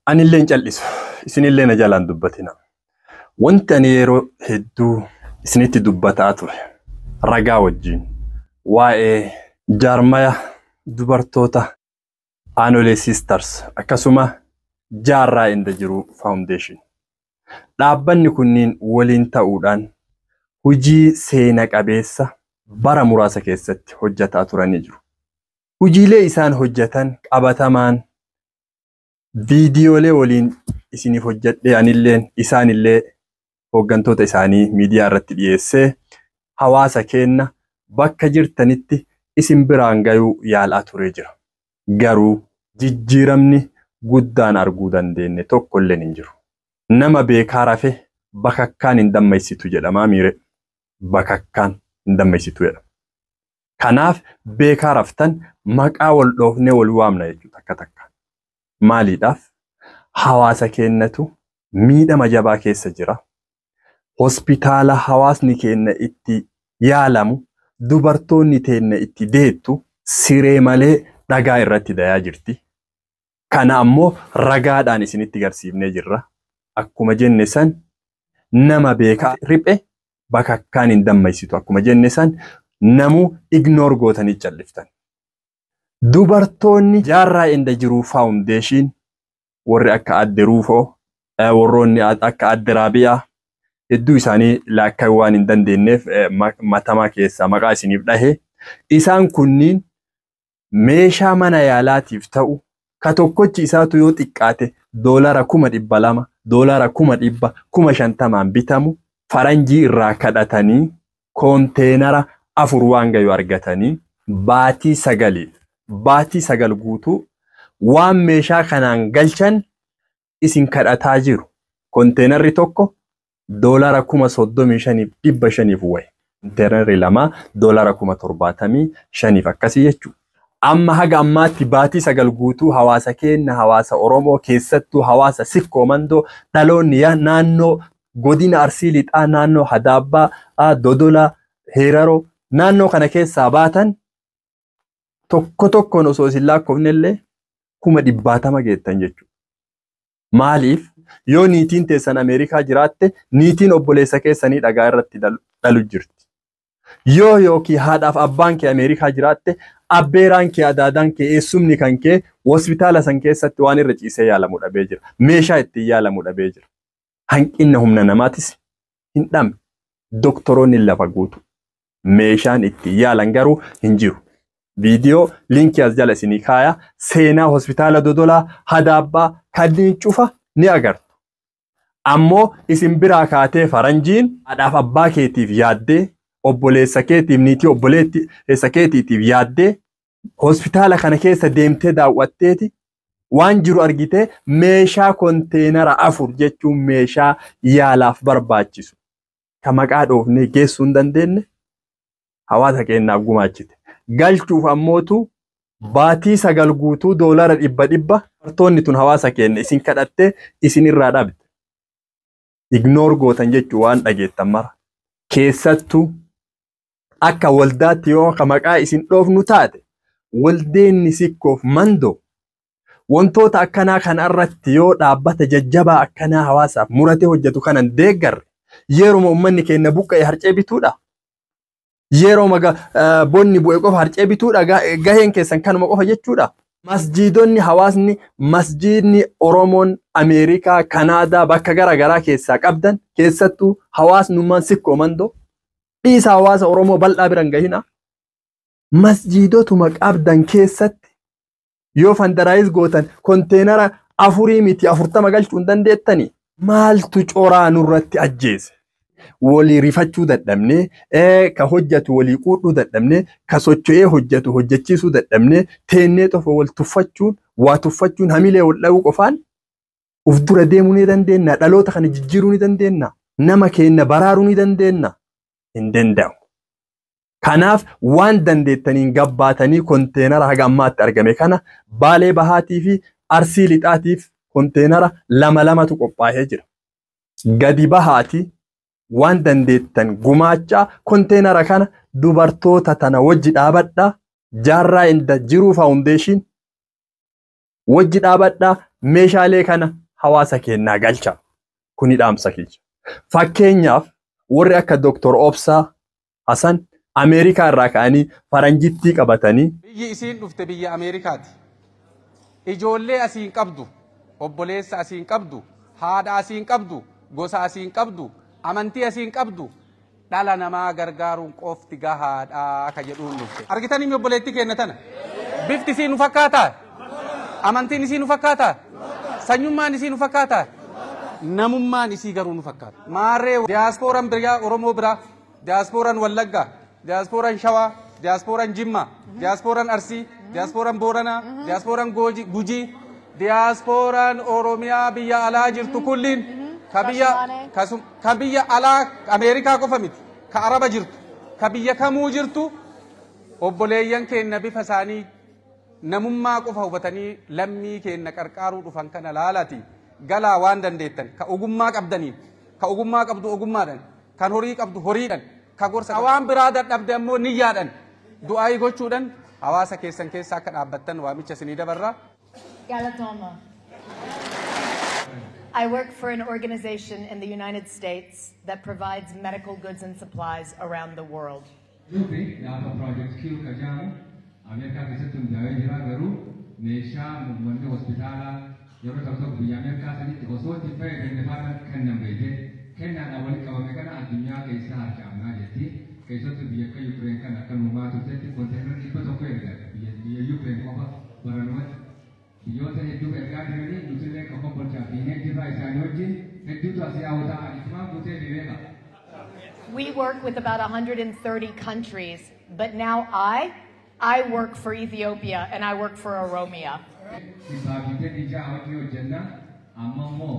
Anillee hin cal'isu. Isinillee na jalaan dubbatina. Wanti ani yeroo hedduu isinitti dubbataa ture ragaa wajjin waa'ee jaarmaya dubartoota Aanolee Sisters akkasuma Jaarraa Inda Jiruu Foundation. Dhaabbanni kunniin waliin ta'uudhaan hojii seena qabeessa bara muraasa keessatti hojjetaa turanii jiru. Hojiilee isaan hojjetan qabatamaan viidiyoolee waliin isiniif hojjedhee anilleen isaanillee hooggantoota isaanii miidiyaa irratti dhiyeessee hawaasa keenna bakka jirtanitti isin biraan gayuu yaalaa turee jira. Garuu jijjiiramni guddaan arguu dandeenye tokkolleen hin jiru. Nama beekaa rafe bakakkaan hin dammaysitu jedhamaa miire. Bakakkaan hin dammaysitu jedhama. Kanaaf beekaa raftan maqaa wal dhoofnee wal waamna jechuudha takka takka. Maaliidhaaf? Hawaasa keenyatu miidhama jabaa keessa jira. Hospitaala hawaasni keenya itti yaalamu, dubartoonni teenya itti deettu siree malee dhagaa irratti dayaa jirti. Kana ammoo ragaadhaan isinitti garsiifnee jirra. Akkuma jenne san nama beekaa riphe bakakkaan hin dammaysitu. Akkuma jenne san namuu ignore gootanii calliftan. Dubartoonni Jaarraa Inda Jiruu Foundation warri akka Adde Ruufoo, warroonni akka Adde Raabiyaa hedduu isaanii laakka'uu waan hin dandeenyeef matamaa keessaa maqaa isiniif dhahe. Isaan kunniin meeshaa mana yaalaatiif ta'u ka tokkochi isaatu yoo xiqqaate $200,000, $100,000, 50,000 bitamu faranjii irraa kadhatanii koonteenara 4 waan gayu argatanii baatii 9 baatii 9 guutuu waan meeshaa kanaan galchan isin kadhataa jiru. Konteenarri tokko $35,500 wayi. Konteenarri 2 $75,000 akkasii jechuudha. Amma haga ammaatti baatii 9 guutuu hawaasa keenya, hawaasa Oromoo keessattuu hawaasa Sikkoo Mandoo dhaloonni naannoo godina Arsii Lixaa, naannoo Hadaabbaa, Dodola, Heeraroo naannoo kana keessaa baatan tokko tokkoon osoo isin lakkoofne illee 100,000 geettan jechuudha. Maaliif? Yoo niitiin teessan Ameerikaa jiraatte niitiin obboleessa keessanii dhagaa irratti dhalu jirti. Yoo yookiin haadhaaf abbaan kee Ameerikaa jiraatte abbeeraan kee adaadaan kee eessumni kan kee hospitaala san keessatti waan irra ciisee yaalamu dhabee jira. Meeshaa ittiin yaalamu dhabee jira. Hanqinna humna namaatis hin dhabne. Doktoroonni lafa guutu. Meeshaan ittiin yaalan garuu hin jiru. Viidiyoo liinkii as jala isinii kaaya. Seenaa hospitaala Dodolaa, Hadaabbaa kanneen cufa ni agartu. Ammoo isin biraa kaatee faranjiin haadhaaf abbaa keetiif yaaddee obboleessa keetiif niitii obboleessa keetiitiif yaaddee hospitaala kana keessa deemtee daawwatteeti waan jiru argitee meeshaa konteenara 4 jechuun meeshaa yaalaaf barbaachisu ka maqaa dhoofnee geessuu hin dandeenye hawaasa keenyaaf gumaachite. Galchuuf ammootu baatii 9 guutuu $100 dubartoonni tun hawaasa keenya isin kadhattee isin irraa dhabde. Ignore gootan jechuu waan dhageettan mara. Keessattuu akka waldaatti yoo ka maqaa isin dhoofnu taate waldeenni Sikkoof Mandoo wantoota akkanaa kanarratti yoo dhaabbata jajjabaa akkanaa hawaasaaf muratee hojjetu kanan deeggarre yeruma uummanni keenya buqqa'e harcee bituudha. Yeroo bonni bu'e qofa harcee bituudha. Gaheen keessan kanuma qofa jechuudha. Masjiidonni hawaasni masjiidni Oromoon Ameerikaa, Kanaadaa bakka gara garaa keessaa qabdan keessattuu hawaasnummaan Sikkoo Mandoo dhiisa hawaasa Oromoo bal'aa biran gahina. Masjiidotuma qabdan keessatti yoo fandaraayis gootan konteenara 4 miti 40 galchuu hin dandeettanii maaltu coraa nurratti ajjeese? Walii rifachuu dadhabnee, ka hojjetu walii quudhuu dadhabnee, ka socho'ee hojjetu hojjechiisuu dadhabnee, teennee qofa wal tuffachuun, waa tuffachuun, hamilee wal dha'uu qofaan uf dura deemuu ni dandeenya. Dhaloota kana jijjiiruu ni dandeenya. Nama keenya baraaruu ni dandeenya. Hin danda'amu. Kanaaf waan dandeettaniin gabbaatanii konteenara haga ammaatti argame kana Baalee Bahaatii fi Arsii Lixaatiif konteenara 2 2tu qophaa'ee jira. Gadi bahaatii waan dandeettan gumaachaa konteenara kana dubartoota tana wajji dhaabadhaa. Jaarraa Inda Jiruu Foundation wajji dhaabadhaa. Meeshaalee kana hawaasa keenyaa galcha. Kuni dhaamsa kiyya. Fakkeenyaaf warri akka Dr. Obsaa Hasan Ameerikaa irraa ka'anii faranjittii qabatanii. Biyyi isiin dhufte biyya Ameerikaati. Ijoollee asiin qabdu, obboleessa asiin qabdu, haadha asiin qabdu, gosa asiin qabdu, amantii asiin qabdu, dhala namaa gargaaruun qofti gahaadha ka jedhuun dhufte. Argitanii obboleettii keenya tana? Bifti isii nu fakkaataa? Amantiin isii nu fakkaataa? Sanyummaan isii nu fakkaataa? Namummaan isii garuu nu fakkaata. Maarree diyaaspooraan biyya Oromoo biraa, diyaaspooraan Wallaggaa, diyaaspooraan Shawaa, diyaaspooraan Jimmaa, diyaaspooraan Arsii, diyaaspooraan Booranaa, diyaaspooraan Gujii, diyaaspooraan Oromiyaa biyya alaa jirtu kulliin ka biyya alaa Ameerikaa qofa miti, ka Araba jirtu, ka biyya kamuu jirtu obboleeyyan keenya bifa isaanii namummaa qofa hubatanii lammii keenya qarqaaruu dhufan kana laalati galaa waan dandeettan ka ogummaa qabdaniin, ka ogummaa qabdu ogummaadhaan, kan horii qabdu horiidhaan, ka gorsa waan biraa dadhabde ammoo niyyaadhaan du'aayii gochuudhaan hawaasa keessan keessa akka dhaabbattan waamicha isinii dabarra. Galatoma. I work for an organization in the United States that provides medical goods and supplies around the world. Duubi gaafa Project Q ka jedhamu Ameerikaa keessatti hundaa'ee jira garuu meeshaa manni hospitaalaa yeroo tokko tokko biyya Ameerikaa sanitti osoo itti fayyadamne faana kennan beekee kennaadhaan walitti qabame kana addunyaa keessaa harcaafnaa jetti. Keessattuu biyya akka Yukireen kan akka nuumaa turtetti konteenara 100 ergan biyya Yukireen qofa baranumatti biyyoota hedduu ergaa jiranii nutillee kan kombolchaa fiinee jirra isaanii wajjin hedduutu asii hawwataa itumaan guutee beeka. We work with about 130 countries, but now I work for Ethiopia and I work for Oromia. 126 wajjin hojjenna amma immoo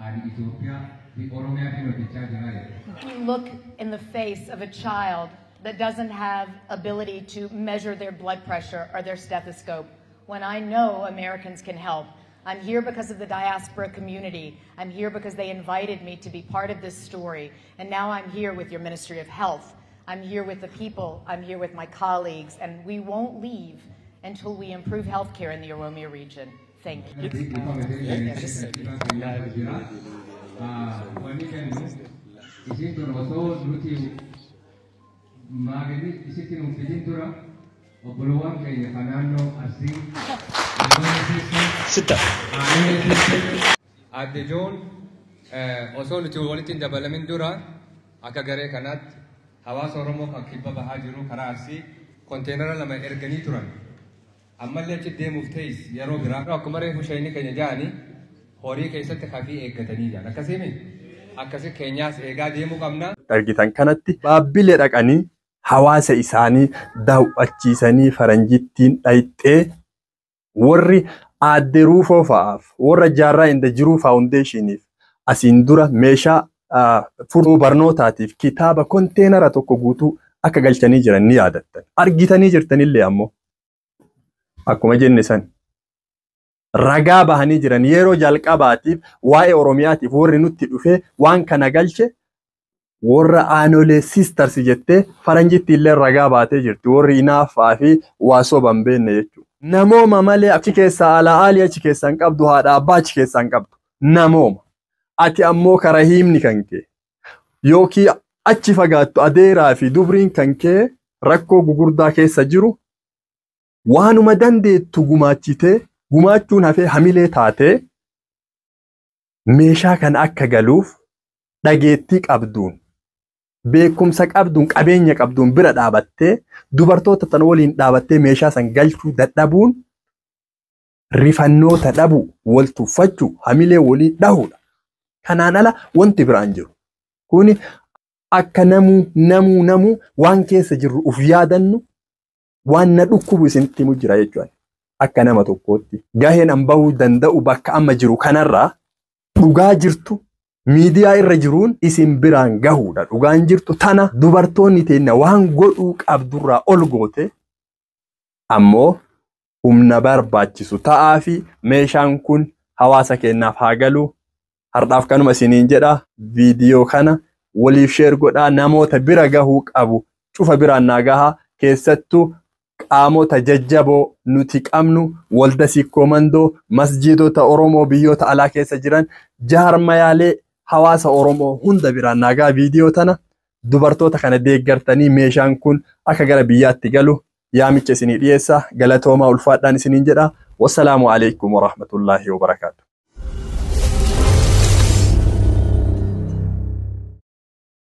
ani Itoophiyaa fi Oromiyaatiin hojjechaa jira jedhe. You look in the face of a child that doesn't have ability to measure their blood pressure or their stethoscope, when I know Americans can help. I'm here because of the diaspora community. I'm here because they invited me to be part of this story. And now I'm here with your Ministry of Health. I'm here with the people. I'm here with my colleagues. And we won't leave until we improve healthcare in the Oromia region. Thank you. Wanni kennu isiin tun osoo nuti maaginni isitti nuuf fidin dura obbolowwan keenya kan naannoo Arsii Sitta. Aadde Joon osoo nuti walitti hin dabalamin dura akka garee kanaatti hawaasa Oromoo kan kibba bahaa jiru karaa Arsii konteenara 2 erganii turan. Ammallee achi deemuuf ta'is yeroo biraa akkuma reefu shayini keenya ja'anii horii keessatti hafii eeggatanii jiran. Akkasii akkasii keenyaas eegaa deemuu qabna. Argitan kanatti baabbilee dhaqanii hawaasa isaanii daawwachiisanii faranjittiin dhayxee warri aadde Ruufoo fa'aaf warra Jaarraa Inda Jiruu Faawundeeshiniif asiin dura meeshaa furuu barnootaatiif kitaaba konteenara 1 guutuu akka galchanii jiran ni yaadattan. Argitanii jirtanillee ammoo akkuma jenne san ragaa bahanii jiran yeroo jalqabaatiif waa'ee Oromiyaatiif warri nutti dhufee waan kana galche warra aanolee sisters jettee faranjitti illee ragaa baatee jirti warri inaaffaa fi waa soban beenne jechuudha. Namooma malee achi keessaa alaa aalii achi keessaa hin qabdu haadha abbaa achi keessaa hin qabdu namooma. Ati ammoo karaa himni kan kee yookiin achi fagaattu adeeraa fi dubriin kan kee rakkoo gugurdaa keessa jiru waanuma dandeettu gumaachitee gumaachuun hafee hamilee taatee meeshaa kana akka galuuf dhageettii qabduun beekumsa qabduun qabeenya qabduun bira dhaabattee dubartoota tan waliin dhaabattee meeshaa san galchuu dadhabuun rifannoota dhabu wal tuffachuu hamilee walii dhahuudha. Kanaan ala wanti biraan jiru. Kuni akka namuu waan keessa jirru uf yaadannu waan na dhukkubu isinitti himu jira jechuudha. Akka nama tokkootti gaheen an bahuu danda'u bakka amma jiru kanarraa dhugaa jirtu miidiyaa irra jiruun isin biraan gahuudha. Dhugaan jirtu tana dubartoonni teenna waan godhuu qabdurraa ol goote ammoo humna barbaachisu ta'aa fi meeshaan kun hawaasa keenyaaf haa galu. Har'aaf kanuma isiniin jedha. Viidiyoo kana waliif sheer godhaa namoota bira gahuu qabu cufa biraan naa gahaa keessattuu Qaamota jajjaboo nuti qabnu, walda Sikkoo Mandoo, masjiidota Oromoo biyyoota alaa keessa jiran, jaarmayaalee hawaasa Oromoo hunda biraan nagaa viidiyoo tana dubartoota kana deeggartanii meeshaan kun akka gara biyyaatti galu yaamicha isinii dhiyeessa. Galatoomaa, ulfaadhaan isiniin jedha. Wassalaamu alaikum warahmatullaahi wabarakaatu.